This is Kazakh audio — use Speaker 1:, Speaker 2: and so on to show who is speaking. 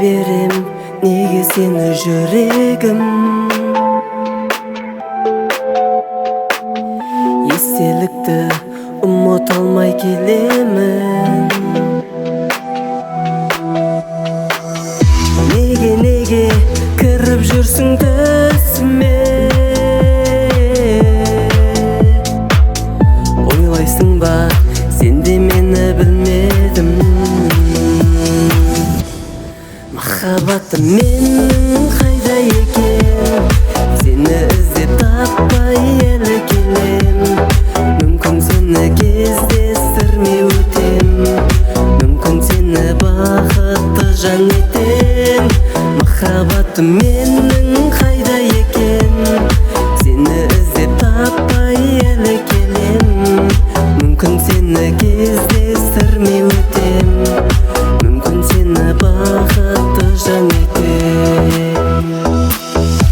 Speaker 1: Берем неге сені жүрегім? Естелікті ұмыта алмай келемін. Неге, неге кіріп жүрсің түсіме? Ойлайсың ба, сен де мені білмедім. Махаббатым менің қайда екен? Сені іздеп таппай әлі келем. Мүмкін сені кездестірмей өтем, мүмкін сені бақытты жан етем. Махаббатым менің